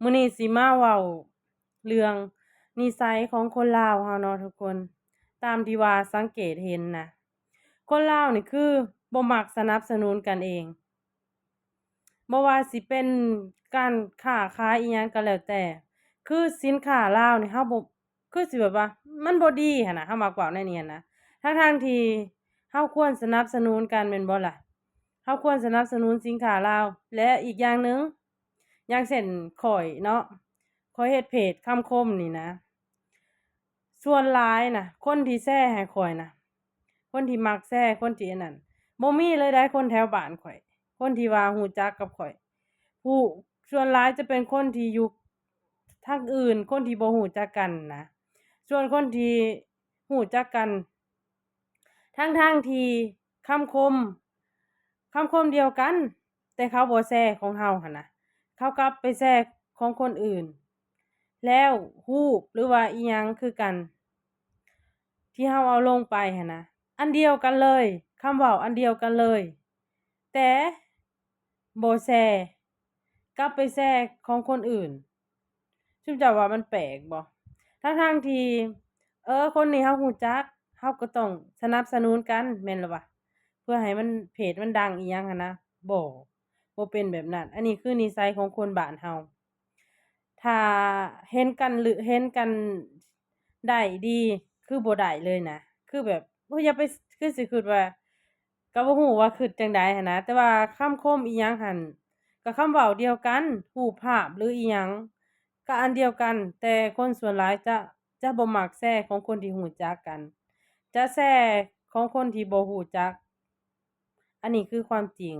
ມື້ນີ້ຊິມາເວົ້າເລື່ອງນິໄສຂອງຄົນລາວເຮົາເນາະທຸກຄົນ. ຕາມທີ່ວ່າສັງເກດເຫັນນະ ຄົນລາວນີ້ຄືບໍ່ມັກສະໜັບສະໜູນກັນເອງ. ບໍ່ວ່າຊິເປັນການຄ້າຂາຍອີ່ຫຍັງກໍແລ້ວແຕ່ ຄືສິນຄ້າລາວນີ້ເຮົາບໍ່ ຄືຊິແບບວ່າມັນບໍ່ດີຫັ້ນນະ ເຮົາມັກເວົ້າແນວນີ້ຫັ້ນນະ ທັງໆທີ່ເຮົາຄວນສະໜັບສະໜູນກັນແມ່ນບໍ່ລະ? ເຮົາຄວນສະໜັບສະໜູນສິນຄ້າລາວ. ແລະອີກຢ່າງໜຶ່ງ ຢ່າງເຊັ່ນຂ້ອຍເນາະ ຂ້ອຍເຮັດເພຈຄຳຄົມນີ້ນະ ສ່ວນຫຼາຍນະ ຄົນທີ່ແຊໃຫ້ຂ້ອຍນະ ຄົນທີ່ມັກແຊ ຄົນທີ່ອັນນັ້ນ ບໍ່ມີເລີຍໃດ໋ ຄົນແຖວບ້ານຂ້ອຍ ຄົນທີ່ວ່າຮູ້ຈັກກັບຂ້ອຍ ຜູ້ ສ່ວນຫຼາຍຈະເປັນຄົນທີ່ຢູ່ທາງອື່ນ ຄົນທີ່ບໍ່ຮູ້ຈັກກັນນະ. ສ່ວນຄົນທີ່ຮູ້ຈັກກັນ ທັງໆທີ່ຄຳຄົມ ຄຳຄົມດຽວກັນ ແຕ່ເຂົາບໍ່ແຊຂອງເຮົາຫັ້ນນະ ເຂົາກັບໄປແຊຂອງຄົນອື່ນ ແລ້ວຮູບ ຫຼືວ່າອີ່ຫຍັງຄືກັນ ທີ່ເຮົາເອົາລົງໄປຫັ້ນນະ ອັນດຽວກັນເລີຍ ຄຳເວົ້າອັນດຽວກັນເລີຍ ແຕ່ບໍ່ແຊ ກັບໄປແຊຂອງຄົນອື່ນ. ຊຸມເຈົ້າວ່າມັນແປກບໍ່? ທັງໆທີ່ ເອີ ຄົນນີ້ເຮົາຮູ້ຈັກ ເຮົາກໍຕ້ອງສະໜັບສະໜູນກັນແມ່ນລະວະ ເພື່ອໃຫ້ມັນ ເພຈມັນດັງອີ່ຫຍັງຫັ້ນນະ. ບໍ່ ບໍ່ເປັນແບບນັ້ນ. ອັນນີ້ຄືນິໄສຂອງຄົນບ້ານເຮົາ. ຖ້າເຫັນກັນ ຫຼື ເຫັນກັນໄດ້ດີ ຄືບໍ່ໄດ້ເລີຍນະ ຄືແບບ ໂອ້ຍ ຢ່າໄປ ຄືຊິຄິດວ່າ ກໍບໍ່ຮູ້ວ່າຄິດຈັ່ງໃດຫັ້ນນະ ແຕ່ວ່າຄຳຄົມອີ່ຫຍັງຫັ້ນ ກໍຄຳເວົ້າດຽວກັນ ຮູບພາບ ຫຼື ອີ່ຫຍັງກໍອັນດຽວກັນ ແຕ່ຄົນສ່ວນຫຼາຍຈະ ຈະບໍ່ມັກແຊຂອງຄົນທີ່ຮູ້ຈັກກັນ ຈະແຊຂອງຄົນທີ່ບໍ່ຮູ້ຈັກ. ອັນນີ້ຄືຄວາມຈິງ.